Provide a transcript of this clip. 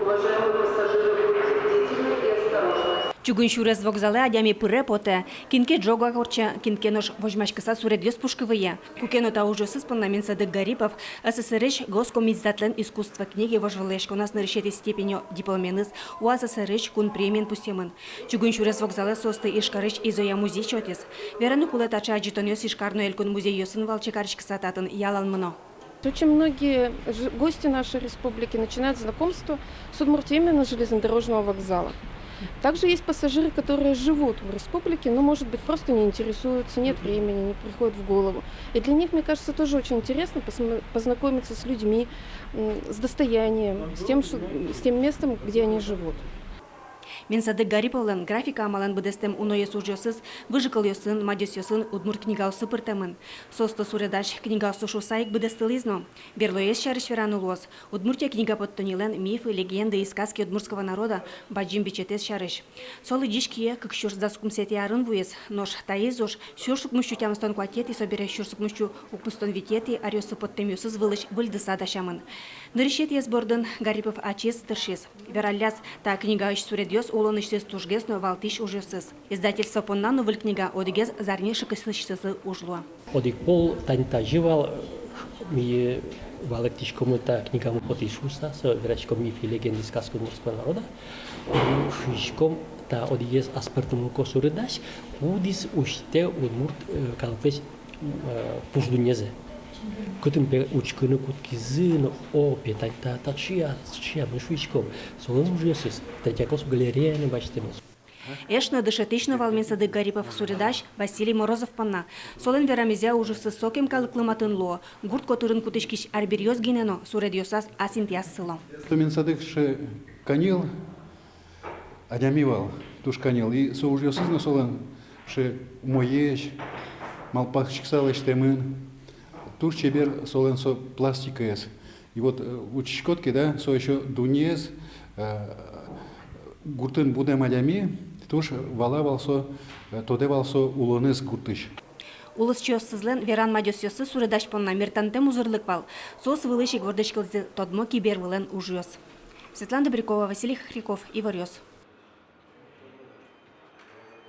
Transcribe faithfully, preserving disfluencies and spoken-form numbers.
Уважаемые пассажиры, будьте бдительны и осторожны. Чугун сюрес вокзалэ адями пыре-потэ, кин ке ӝог-а ортче, кин ке нош возьмаськыса суредъёс пушкы выйе. Куке но та ужъёсыз понна Менсадык Гарипов СССР-ысь Госкомитетлэн искусство книги вожвылъяськоназ нырысетӥ степенё дипломеныз, УАССР-ысь кун премиен пусъемын. Чугун сюрес вокзалэ соосты Ижкарысь Изоя музей сётӥз. Вераны кулэ, таӵе адӟытонъёс Ижкар но элькун музейёсын валче кариськыса татын ялан мыно. Очень многие ж-, гости нашей республики начинают знакомство с Удмуртией именно с железнодорожного вокзала. Также есть пассажиры, которые живут в республике, но, может быть, просто не интересуются, нет времени, не приходит в голову. И для них, мне кажется, тоже очень интересно посмо-, познакомиться с людьми, м, с достоянием, с тем, что, с тем местом, где они живут. Менсадык Гариповлэн графика амалэн быдэстэм уноез ужъёсыз выжыкылъёсын, мадёсъёсын, удмурт книгаосы пыртэмын. Соосты суредась книгаосы шуыса ик быдэстылӥз но. Берлоез сярысь вераны луоз: Удмуртия книга поттоннилэн «Мифы, легенды и сказки удмуртского народа» бадӟым бичетэз сярысь. Со лыдӟись кие кык сюрс дас укмысэтӥ арын вуиз, нош таиз уж сюрс укмыссю тямыстон куатетӥ, собере сюрс укмыссю укмыстон витетӥ аръёсы поттэмъёсыз вылысь выльдыса дасямын. Нырысетӥез бордын Гарипов ачиз тыршиз. Вералляз, та книгаысь суредъёс улонысьтыз тужгес но валтӥсь ужъёсыз. Издательство понна но выль книга одӥгез зарни шыкысьтӥсьтызы уж луэ. Одӥг пол тани тазьы вал, ми валэктӥськомы, та книгамы потӥз шуыса, со вераськом «Мифы, легенды и сказки удмуртского народа». Шуиськом, та одӥгез аспӧртэмлыко суредась, кудӥз усьтэ удмурт, э, калыклэсь, э, пуш дуннезэ. Кытын, пе, учкыны кутскизы но, о, пе, тани та, та сыӵе, сыӵе, ми шуиськом. Солэн ужъёсыз Третьяковской галереяын басьтэмын. Эш но, дышетӥсь но вал Менсадык Гарипов суредась Василий Морозов понна. Солэн верамезъя, ужъёсыз сокем калыклы матын луо. Гурт котырын кутӥськись арбериос гинэ но суредъёсаз ас интыяз сыло. Тӥни Менсадык сыӵе каньыл адями вал, туж каньыл. И со ужъёсыз но солэн сыӵе умоесь, малпаськыса лэсьтэмын, туж чебер солэн со пластикаез. И вот, э, учкиськод ке, да, со ещё дуннеез, э, гуртын будэм адями туж вала вал со, э, тодэ вал со улонэз гуртысь. Улосчиосызлэн веран мадёсъёссы суредась понна мертантэм узырлык вал. Соос вылысь ик вордӥськылӥзы тодмо кибер вылын ужъёс. Светлана Добрякова, Василий Хохряков, «Иворъёс».